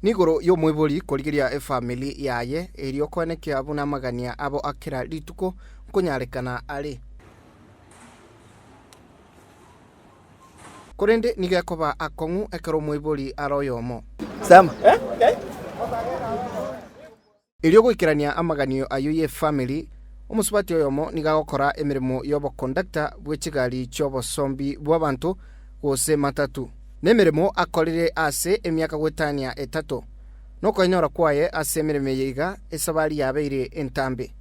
Nigoro y'omoibori korigeria efamiri yaye, erio koenekia buna amagania abo a kera rituko nkonyarekana are. Korende nigo ekoba akong'u ekero omoibori are oyomo. Erio goikerania amaganio ayio y'efamiri, omosubati oyomo nigo agokora emeremo y'obokondakta bwe chigari chi'obosombi bw'abanto gose matatu. Nemeremo akorire ase emiaka goetania etato. Nokoenyora kwaye ase emeremo eye iga esabari yabeire entambe.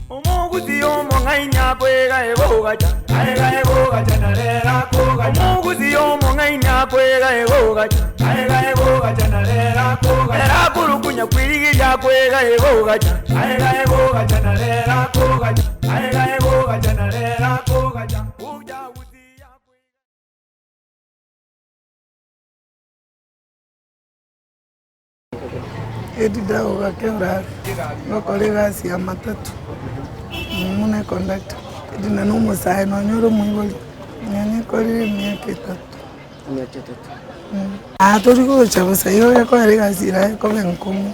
Omogusi omong'aini akwega egogacha, aega egogacha na rero akogacha. Omogusi omong'aini akwega egogacha, aega egogacha na rero akogacha. Ere akorukunya kwirigiria akwega egogacha, aega egogacha na rero akogacha, aega egogacha na rero akogacha. Ocha gusia akwega. Edida ogake orare, gokora egasi ya matatu, buna econductor, Edina na omosae nonye ore omoibori, nonya ekorire emiaka etato. Emiaka etato. Aa tori gocha bosa igo gekoera egasi ere ekoba enkong'u,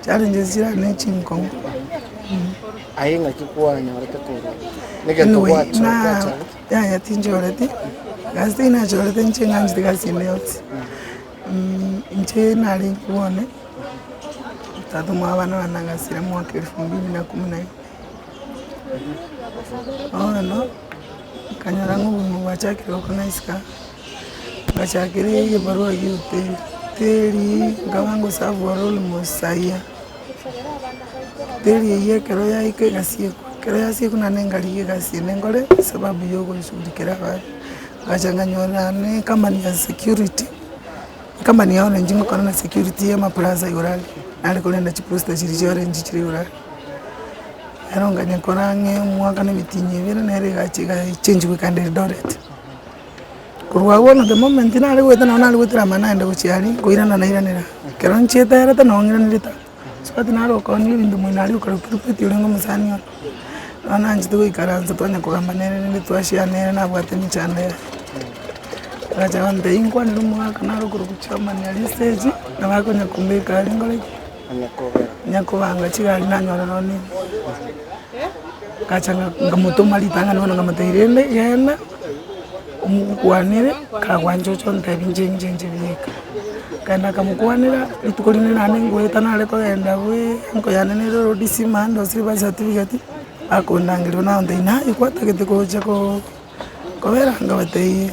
challenges chire ne chinkong'u. Aye ng'aki kwanyorete korwa negento Anyway, gwacho na gwachagete? yaya tinchoreti, gasi tari nachorete inche ng'anchete egasi ende yonsi. Inche narenge bwane, tata omwabo abana bane agasira mwaka elfu mbili na kumi na nne. Bono, nkanyora ng'a obogima bwachakire gokong'a isiko aa, ngachakera egebarua gia hoteli, hoteli nkaba ngoserve almost a year. Hoteli eywo ekero yaika egasiekwa, ekero yasiekwa naende nkarigia egasi ende nkore sababu ya ogoshughulikera abana. Ngacha nkanyora ne ecompany ya security, ecompany ya orange ngokora na security ya amaplaza igoro aria, nare korenda chiposter chiria chia orange chire igoro aria. Ero nkanyekora ang'e omwaka na emitinyi ebere nere egacha egachenjiwa ekaenda Eldoret. Korwa abwo bono the moment nare goeta nabo nare goetera amang'ana naenda gochia aria, nkoirana nairanera. Ekero nchiete erete nabo ng'iranire tata. Sibati nare okoonia ebinto moino aria okare kirupeti orenge omosani one, nabo nanchete goikaransa twanya kogamba nere rende twashare nere nabwate emechando yaye. Agacha gontebia inkwanere omogaka nare okorokwa chairman aria estage, nabo akonya kombeka aria nkore ki? Nyakobanga chigari nanyora nonye na ime. Ngacha nkamotoma ritang'ani bono nkamotebia rende genda omokwanere kagwancha oche ontebie inche inche inche bieka. Nkaenda nkamokwanera, rituko rinde naende ngoeta nare kogenda bweee uncle yane nere orodisi mande osire birth certificate, akondangeria bono agontebia naye kwatagete gocha koo kobera nkabatebia.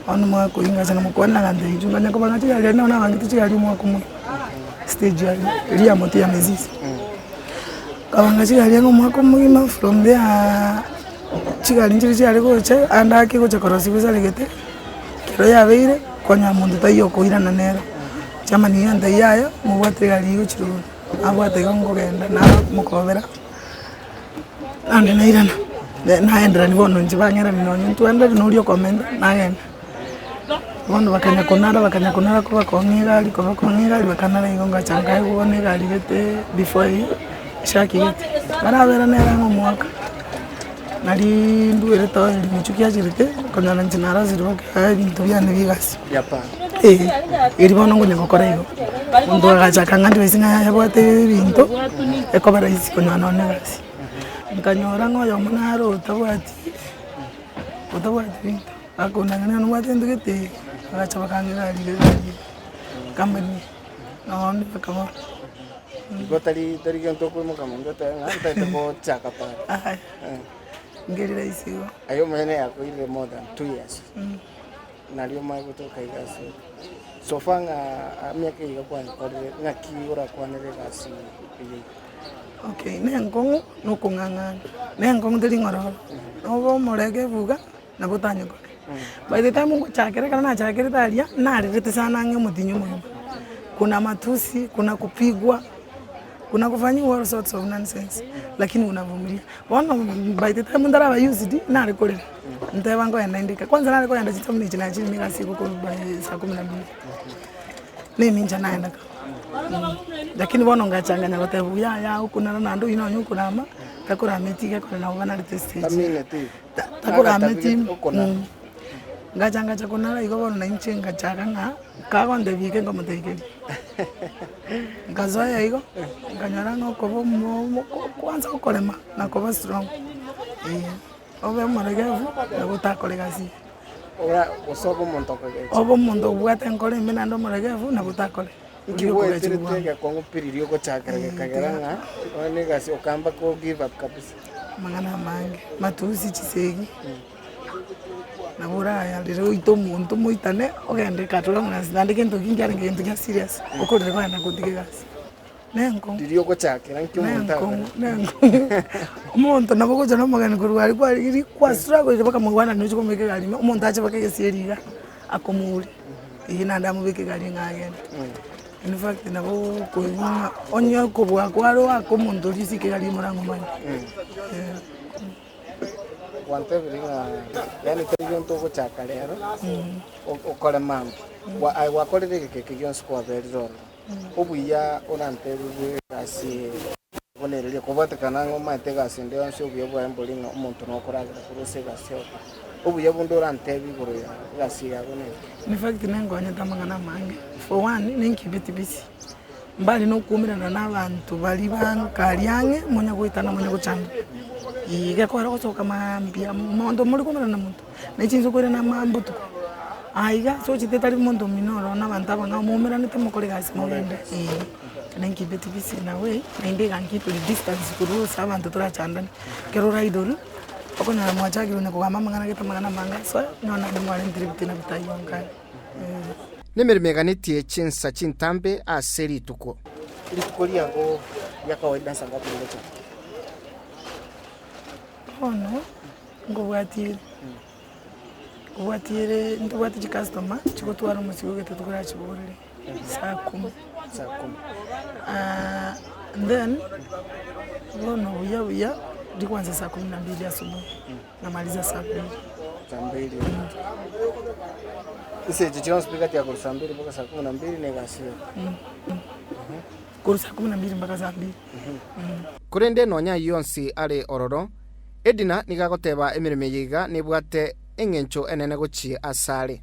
Bono omwaka oyio ngacha namokwana agantebia inchuo nganya kobanga chigari aria nabo nabangete chigari omwaka omoyio, stage aria eria ya motwe ya mizizi. Nkabanga chigari ang'e omwaka omogima from there chigari nchiria chiare gocha ande ake gocha korosia gosaregete, ekero yabeire kwanyora monto taiyo okoirana nero, chairman oyio antebia yaya mobwate egari eywo gochia rogoro, nabwate igo nkogenda namokobera. Naende nairana, naenderania bono inche bang'erania nonye ntwendereri na oria okomenta, nagenda. Bono bakanya konara bakanya konara koba kong'a egari koba kong'a egari bakanara igo ngacha nkaegwa bono egari gete before eywo eshaki gete. Nkarabera nere ang'e omwaka, nariiii ndwerete oeri mochuki achirete, konyora inche narosire mpaka ebinto biane bia egasi. Eh, erio bono nkonya gokora igo, omonto agacha akang'a advice ng'a yaya bwate ebinto, ekoba rahisi konyora nonye na egasi. Nkanyora ng'a oyomo naro otabwati, otabwati binto, akondang'ania ng'a nobwate gento gete, bagacha bakang'a egari iga egari iga, company nonye bakaba. Igo tari tari gento okoimoka mono otebe ng'a ntagete gochaka para. Aya, nkeri rahisi igo. Aye omonyene yakoirire more than 2 years. Nario omanye gotoka iga ase so far ng'a emiaka eye iga kwanyekorire ng'aki orakwanere egasi eye iga? Okay, na enkong'u na okong'ang'ana, na enkong'u teri ng'ororo, nobe omoregebu iga, nabo otanyekore. By the time ngochakera ekero nachakerete aria, narerete sana ang'e omotinyi omogima, kuna matusi, kuna kupigwa. Kuna kufanyiwa all sorts of nonsense lakini unavumilia. Bono by the time ntaraba used nare korera nteba nkoenda inde ika. Kwanza nare kogenda chinsemo echi nachire nigo ase gokorwa by saa kumi na mbili na emincha naenda ka lakini bono ngachanganya goteba buya yaya okonara naende oyio nonye okorama takorameti gekore nabo banarete stage Tamineti. takorameti Okonara. Ngacha ngacha konara igo bono na inche ngachaka ng'a kagontebia eke nkomotebia keria. Nkasoa igo, nkanyora ng'a okoba omo kwanza okorema na koba strong eh, obe omoregerebu nabo otakore egasi eye. Ora gose obe omonto okogecha. Obe omonto obwate enkoro embe naende omoregerebu nabo otakore. Inki gweterete egekong'u pi riria ogochakera gekagera ng'a bono egasi okamba ko give up kabisa? Amang'ana amange, matusi, chisegi. Nabo orayarere oite omonto moitane ogende katore ng'a naende gento ki nkiarenge gento gia serious okorire kogenda gotiga egasi. Nenkong'u Riria ogochakera nki omonto nenkong'u akore? nenkong'u omonto nabo ogocha na omogeni korwa aria kwarigirie kwastruggle mpaka mwaigwananire oche komobeka egari ime, omonto ache mpaka egesieri iga akomoure, eywo naende amobeke egari ng'a agende. In fact nabo okoigwa ng'a onye okobua kware oake omonto oria osike egari morang'umanye. Gwantebirie ng'a yaani tari gento ogochaka rero, okore mambia. Aye gwakorire egeka eke gionsi kwaberire ororo. Obuya orantebie bwe egasi eye buna ereria kobwatekana ng'a omanyete egasi ende yonsi obuya bwaye mbori ng'a omonto nokoragera korwa ase egasi oka. Obuya bonde orantebie igoro ya egasi eye yago nere ki? In fact nenkonyete amang'ana amange, for one, nenkibeti busy, Mbare nokwumerana nabanto baria bankari ang'e monya goetana monya gochanda. Eeh gekogera gosoka maambia monto more koumerana na monto, na chinsa okoirana maambia botuko. Aiga ase ochete tari monto omino ororo na abanto abang'ao moumeranete mokore egasi mogende eeh. Nenkibeti busy in a way, naende egankipiri distance korwa ase abanto torachandane. Ekero ore idle, okonyora mwachakire onye kogamba amang'ana gete amang'ana amange ase, nonya naende mwarentire ebitina bitaiyo nkare. Nemeremo eganetie chinsa chintambe ase rituko. Rituko riago ria kawaida nsa ngapi rigochaka? Bono nkobwatiere, nkobwatiere ntobwate chicustomer chigotwara omosigo gete tokorachiborere saa kumi. Saa kumi. Then bono buya buya rikwansa saa kumi na mbili asubuhi. Namaliza saa mbili. Saa mbili. Inse echi chionsi pi gati ya korwa saa mbili mpaka saa kumi na mbili na egasi eye. Korwa saa kumi na mbili mpaka saa mbili. Korende nonya ayio onsi are ororo, Edina nigo agoteba emeremo eye iga nebwate eng'encho enene gochia asare.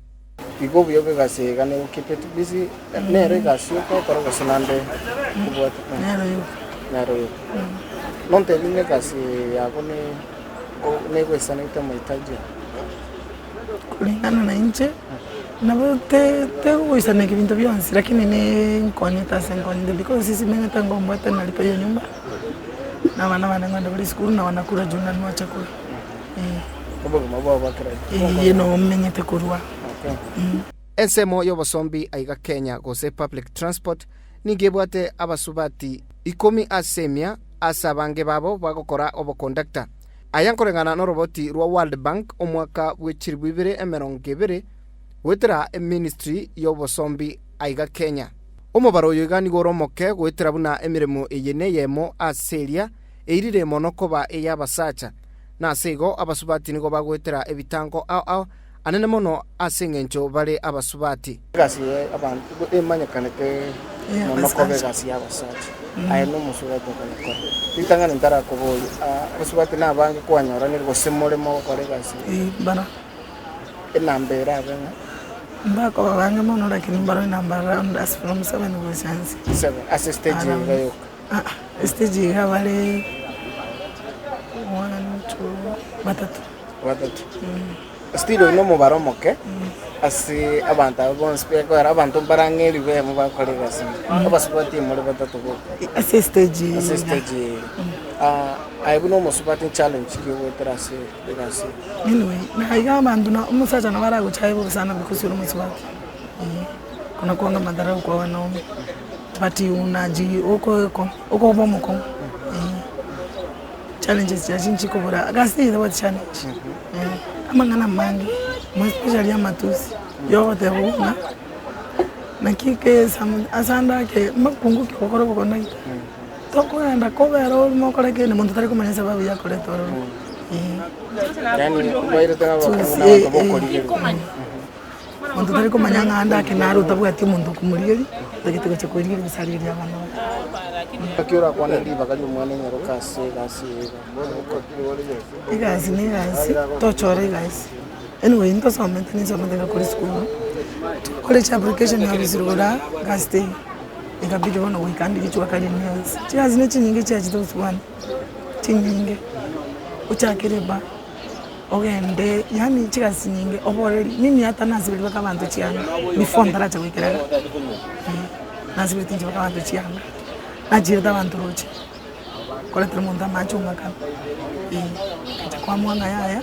Igo obuya bw'egasi eye iga nigo keep it busy, nero egasi ogokora gose naende obwate? Nero yoka. Nero yoka. Nontebie ng'a egasi yago ne negoisanete amahitaji ao? Kulingana na inche, nabo te tegoisaneka ebinto bionsi lakini ninkonyete ase nkonyete because simenyete ngombwate nalipa ya enyomba, na abana bane ngogenda bare esukuru na wanakula juu nanua chakula eh. Obogima bwao bwa kera rituko. Eye nomenyete korwa. Ensemo y'obosombi aiga Kenya gose public transport nigo ebwate abasubati ikomi ase emia ase abange babo bagokora obokondakta. Aya nkoreng'ana noroboti rwa World Bank omwaka bwe chilifu ibere emerongo ebere goetera eministry y'obosombi aiga Kenya. Omobaro oyo iga nigo ore omoke goetera buna emeremo eye neyemo ase eria eirire mono koba ey'abasacha. Na ase igo abasubati nigo bagoetera ebitango ao ao anene mono ase engencho bare abasubati. Egasi ye abanto emanyekanete mono koba egasi y'abasacha, aye nomosubati okonyekora. Ritang'ani ntarakoboria, abasubati nabange kwanyoranire gose more mogokora egasi eye? Mbaro. Enamba erabe ng'a? Mbakoba bange mono lakini mbaro enamba around as from seven gocha inse. Seven, ase stage eye iga yoka? Aa, stage iga bare one, two, batato. Batato. Still oyo nomobaro omoke ase abanto aba bonsi pi ekogera abanto mbarang'erigwe eyemo bakore egasi eye. Abasubati more batato boka. Ase estage eye Ase iga. estage eye. Aye buna omosubati challenge ki ogoetera ase egasi eye? Anyway, na iga abanto na omosacha nabo aragochaye bobe sana because ore omosubati, eh, kona kwanga madharau kwa wanaume but unaji oko okoba omokong'u eh. Challenges chiria chinchikobora gasi eye tebwati challenge eh, amang'ana amange more especially amatusi yogoteba buna naki kesa ase ande ake makungu ki ogokora obokondakta tokogenda kobera orimo okore kende monto tari komanya esababu yakoreta ororo eh. Yaani obairete ng'a abakungu na abanto bokorigereria. Monto tari komanya ng'a ande ake naro otabwati omonto okomorigeria, otagete gocha korigereria gose arigererie abana baye. Naki orakwane ribaga ri'omwana enyaroka ase egasi eye iga? Egasi na egasi, tochora egasi. Anyway ntosomete ninsomete ngakora esukuru, twakora chiapplication ofisi rogoro gasi teiyo, ikabidi bono goika ndike chwaka rinde yonsi. Chigasi ne chinyinge chiachete gose bwana, chinyinge, ochakere eba, ogende yaani chigasi chinyinge oboreri, mimi hata nasiberia mpaka abanto chianga before ntaracha goikera igaa, eh, nasiberetie inche mpaka abanto chianga, nachierete abanto roche. Koretera omonto amache ong'akana, eh, ngacha kwamua ng'a yaya,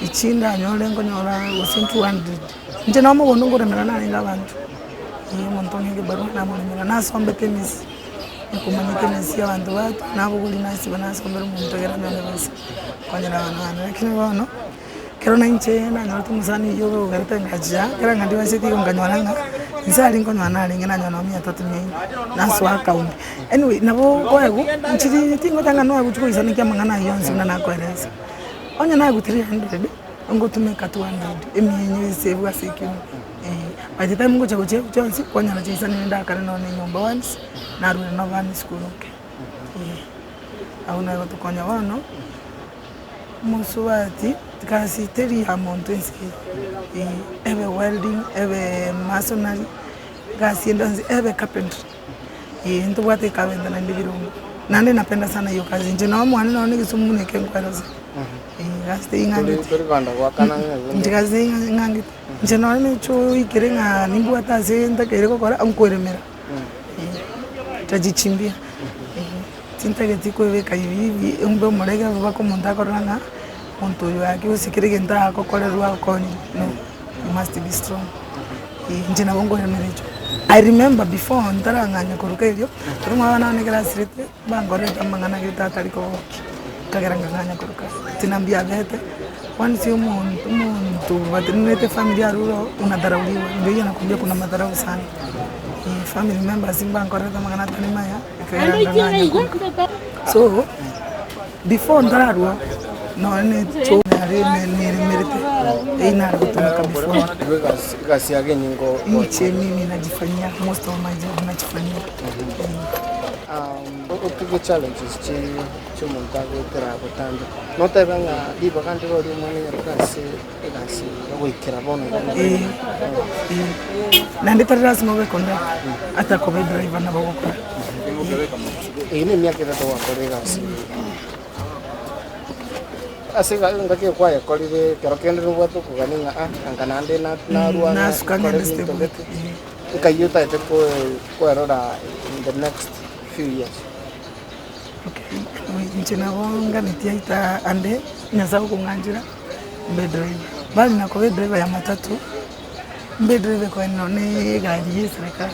echi ndanyore nkonyora gose 200, inche na omogondo nkoremera narenge abanto, eh, omonto ong'e ekebarua namoremera, nasombete emesi, nkomanyete emesi ya abanto bato, nabogoria nasiba nasombera omonto ekero anyore ebesa, nkonyera abana bane. Lakini bono. Ekero nainche nanyorete omosani oyio ogerete ngachia, ekero ng'a ndibaseti igo nkanyora ng'a inse aria nkonyora narenge nanyora nonye mia tatu mia inye, nasoa account. Anyway, nabo nkoegwa, nchiri tingoteba ng'a noe gochia koisanekia amang'ana ayio onsi buna nakoeresa. Onye naegwa 300, ngotumeka 200, emia inye esave ase ekiombe eh. By the time ngocha gochia chionsi, kwanyora chiaisanire ndakare nonye na enyomba once, narure na abana esukuru nke eh. Abwo naye gotokonya bono. Omosubati gasi teri ya monto ense eye, ebe welding, ebe masonry, gasi ende yonsi, ebe carpentry, eh ntobwate ecarpenter naende ebirongo. Naende napenda sana hiyo kazi inche nonye mwane nonye na egesumu buna eke nkoerosia, gasi teri ng'angete, inche gasi teri ng'angete, inche nonye na echoikere ng'a nimbwate ase ntakeire gokora, nkoeremera, ntachichimbia. Tintageti kwebeka ibi ibi, ombe omorege mpaka omonto akorora ng'a omonto oyo gaki gose kera egento agokorerwa agokonywa, no, you must be strong. Eh, inche nabo nkoirana echo. I remember before ntarang'anya koruka erio, ekero omwana one ekero asirete, bankorerete amang'ana gete atari kogokia, ekagera nkang'anya koruka. Tinambia abete, once omonto omonto batenenerete efamiri arure oo, unadharauliwa, ndio hiyo nakwambia kuna madharau sana. Family members mbankorerete amang'ana atari maya. So before ntararwa nonye ne choo nare neremerete eyio nare gotumeka before. Egasi yake enyinga o- Inche mimi najifanyia most of my job nachifanyia. Otige challenges chi chiomonto agoetera botambe. Notebe ng'a ribaga ndire oria omwana onyaroke ase egasi eye goikera bono iga nabo Eh, eh. Naende tari lasima obe conductor, ata koba edriver nabo ogokora. Eye ne emiaka etato gwakora egasi eye. Ase ega engaki eye kwayekorire ekero kende nobwate okogania ng'a ah anga naende na- narwa ng'a Nasuka nkore ng'ende ebinto step gete. eh. Nkai otagete koe koerora in the next few years. Okay, inche nabo nganetie aita ande Nyasaye okong'anchera. Mbe driver, mbali na koba edriver ya matatu, mbe driver ekoenderwa na egari ya eserekari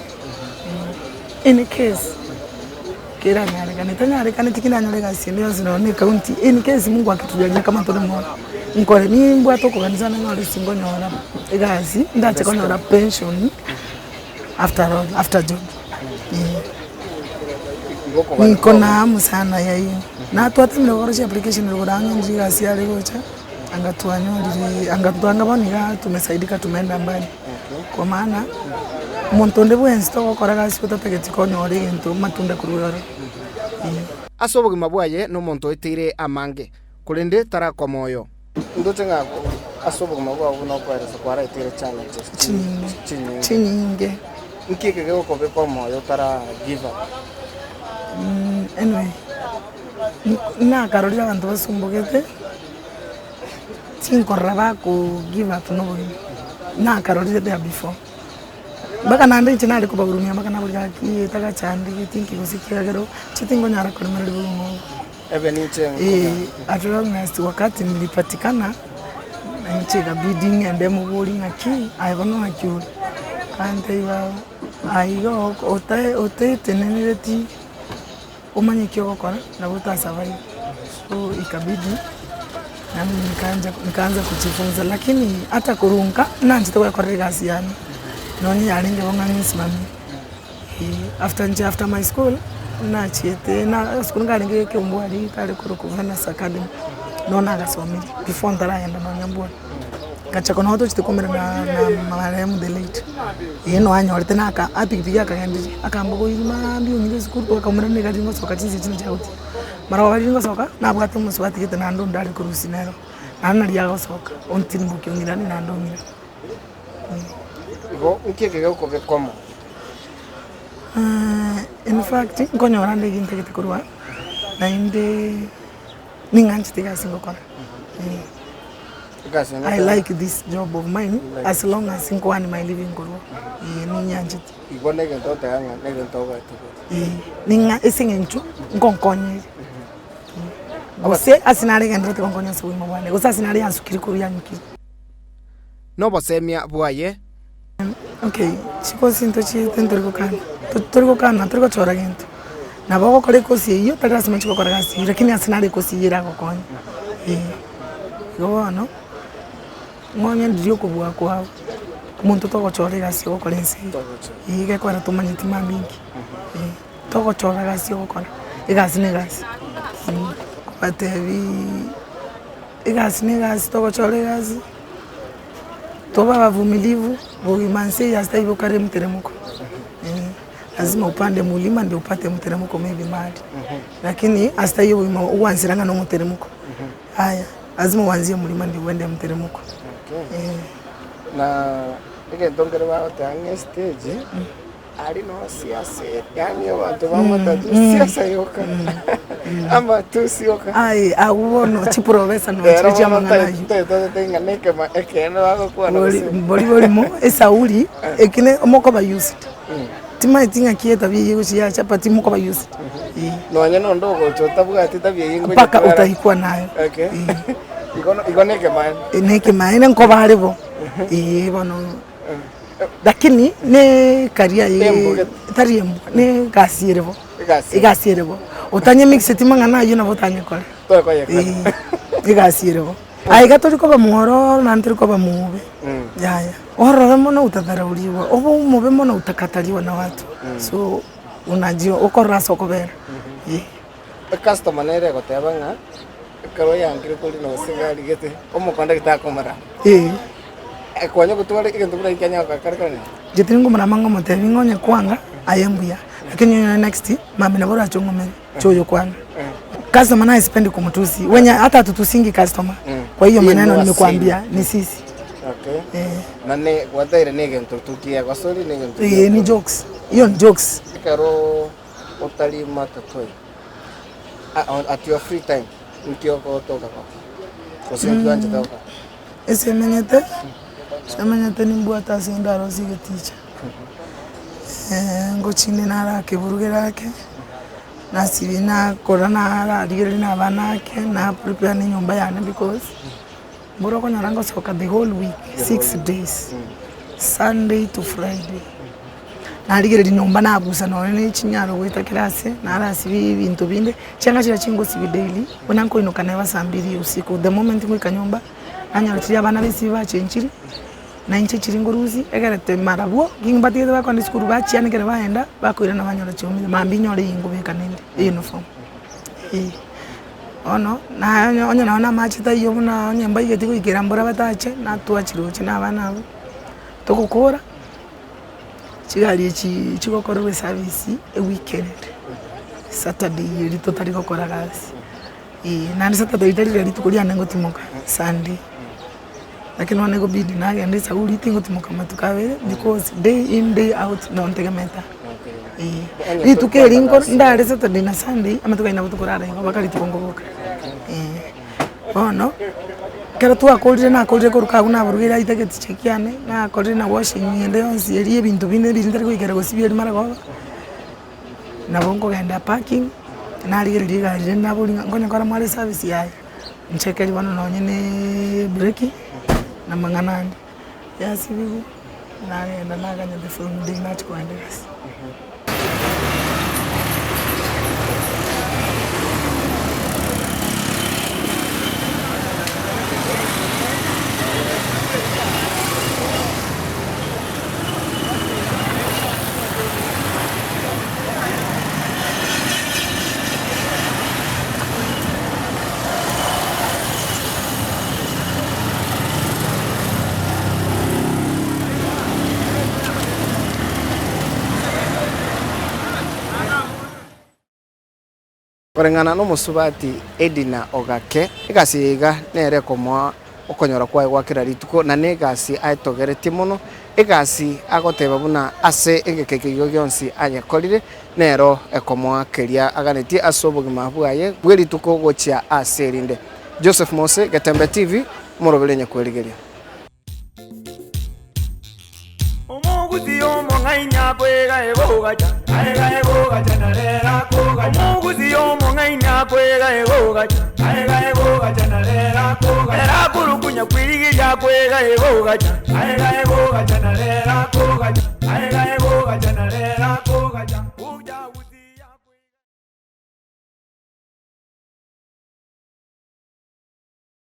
in case keranyarekane, etanyarekane tikinanyora egasi ende yonsi nonye na ecounty, in case mungu akitujalia kama tore moyo, nkore nimbwate okogania sana nyore singonyora egasi, ndache konyora pension after all after job eh. Niko na hamu sana ya hiyo. Na twatemire gokora chiapplication igoro ang'e inche egasi yare gocha, anga twanyorire anga twanga bono iga tumesaidika tumeenda mbali. Kwa maana, omonto onde bwensi togokora egasi otatageti konyora egento amatunda korwa igoro eh. Ase obogima bwaye nomonto oeteire amange, korende tarakwa moyo. Ndoche ng'a ase obogima bwao buna okoeresa kwaraeteire challenges Chinyinge, chinyinge. chinyinge. Nki eke gegokobeka omoyo otara give up? Anyway, nakarorire abanto basumbogete, tinkorora bako give up na obogima, nakarorire there before. Mpaka naende inche nare kobahurumia mpaka naboria gaki tagachandegeti nki gose kiagera inche tingonyara koremereria bogima obo. Ebe ninche Eh, at long last wakati nilipatikana na inche ikabidi ng'ende mobori ng'aki aye bono ng'aki ore, akantebia aye iga ote otetenenereti omanye eki ogokora nabo ota survive. So ikabidi nami nikaanza nikaanza kujifunza lakini ata korwa nka nanchete goekorera egasi yane, nonye yarenge bo ng'a ng'isimamie. After inche after my school, nachiete na esukuru nkarenge ekeumbu aria kare korokwa Venus Academy, noo nagasomire before ntaragenda nonya mbwoni. Ngachaka noo tochete koumerana na na marehemu the late, eye noo anyorete naka epikipiki akagenderia, akambogoria maambia ong'ire esukuru twakaumerana na egari ngosoka chinsa echio nachi gotiga. Mara oria ngosoka, nabwate omosubati gete naende onde are korusia nero. Naende naria agosoka, ontirimbokia ong'iranie naende ong'iranie. Igo nki eke gekobekwa amo? In fact, nkonyora nde egento gete korwa naende ning'anchete egasi ngokora. Egasi eye I like this job of mine as long as nko earn my living korwa, eh ninyanchete. Igo negento ogoteba ng'a negento ogoetigwa. Eh, ning'a ase eng'encho ngonkonye ere. Gose ase naregenderete gonkonya ase obogima bwane, gose ase nare yansukire korwa yanyukire. Nobosemia bwaye. Okay, chikosi ntochiete ntori gokana, tori gokana tori gochora gento, nabo ogokora ekosi eyio tari lasima ochie gokora egasi eyio lakini ase nare ekosi eyio eragokonye eh. Igo bono, ng'onye ndiria okobua kwabo, omonto togochora egasi ogokora ense eye, iga ekogera tomanyeti mambia inki, eh, togochora egasi ogokora, egasi na egasi, kobatebiiii egasi na egasi togochora egasi. Tobe abavumilivu, bogima nse eye ase taibo kare mteremko, lazima upande mulima ndio upate mteremko maybe mahali, lakini ase taiyo obogima ogwansera ng'a na omoteremko, yaya, lazima uanzie mulima ndio uende mteremko eh. Na egento nkere bagoteba ng'a estage. Aria noo siasa ere, yaani abanto bamatatu siasa yoka, amatusi yoka. Aye agwo bono chiprofesa Rero nochire bono chiamang'ana aywo. toetete ng'a nekema ekeene bagokwana Bori gose. bori borimo esauri ekine mokoba used. Timaeti ng'aki etabia eyio egochia yacha but mokoba used. Eh. Nonye na onde ogocha otabwati tabia eyio ngocha Mpaka twara. utaikwa nayo. Okay. Eh. Igo igo nekemaene. Nekemaene nkobare bo. Eeh bono. Lakini ne career ye Embwa gete. tari embwa ne egasi ere bo, Egasi. egasi ere bo. Otanyemixeti mang'ana ayio nabo otanyekore. Tokoyekora. Eh, egasi ere bo. Aye iga tori koba mwororo naende tori koba mobe, yaya. Ororo mono otadharauliwa, obe omobe mono utakataliwa na watu. So unajua okorora ase okobera, eh. Ecustomer nere egoteba ng'a ekero oyangire korina gose egari gete, omokondakta akomorama. Eh. Kwanya gotwara egento buna ekio anyare gokarekana. Inche tindi nkomorama ngomotebia ng'a onye kwanga aye mbuya, lakini onye next mambia nabo orache ong'omere inche oyo kwanga. Customer naye sipendi kumtusi, wenye hata hatutusingi customer, kwa hiyo maneno nimekuambia ni sisi. Okay. Eh. Na ne gwateire na egento tu kiegosori na egento Eh, ni jokes, hiyo ni jokes. Ekero otari matatoi, at your free time, nki ogotoka gokora? Gose nki oanchete gokora? Ase emenyete, ase emenyete nimbwate ase ndarosie egeticha, ngochinde narakeburugera ake, nasibia nakora nararigereria na abana ake, na prepare na enyomba yane because, mboro okonyora ngosoka the whole week, six days, Sunday to Friday. Narigereria nyomba nabusa nonye ne chinyaro goeta kera ase, narasibia ebinto binde, chianga chiria chingosibia daily, buna nkoinoka neba saa mbiri ya usiku, the moment ngoika nyomba, nanyora chiria abana besibi bachenchiri, na inche chiri ngorusia, egerete marabwo, ki mbatigete bakogenda esukuru bachiana ekero baenda, bakoirana banyora chiomire, mambia nyore eywo nkobeka nende eyuniform eh. Bono, naye onye nonye na amache taiyo buna onye mbaigeti goikera mbura batache, natwachiroche na abana abwo, togokora. Chigari echi chigokorerwa eservice eweekend, Saturday eria totari gokora gasi, eh, naende Saturday tari riria rituko riane ngotimoka, Sunday. Lakini bono egobidi nagenda esauri tingotimoka amatuko abere because day in day out nabo ntegemete aa, eh. Rituko eri nko ndare Saturday na Sunday, amatuko ayio nabo tokorara igo mpaka rituko nkoboka, eh. Bono, ekero twakorire nakorire korwa abwo naborugeire aite egeticha kiane, nakorire na washing ende yonsi eria ebinto binde ebi ntari goikera gosibia eria maragoba, nabo nkogenda parking, narigereria egari rende naboria ng'a nkonye kora mware eservice yaye, nchekeria bono nonye na ebreki, na amang'ana ande, yasibiwa, nagenda naganya the following day nachia kogenda egasi. Koreng'ana nomosubati Edina Ogake, egasi eye iga nere ekomoa okonyora kwaye gwa kera rituko, na negasi aetogeretie mono, egasi agoteba buna ase egeka eke igo gionsi ayekorire, nero ekomoa keria aganetie ase obogima bwaye bwe rituko gochia ase erinde. Joseph Mose, Getembe TV, omoroberi onye kwerigeria. Omogusi omong'aini akwega egogacha, aega egogacha na rero akogacha. Omogusi omong'aini akwega egogacha, aega egogacha na rero akogacha. Ere akorukunya kwirigiria akwega egogacha, aega egogacha na rero akogacha, aega egogacha na rero akogacha.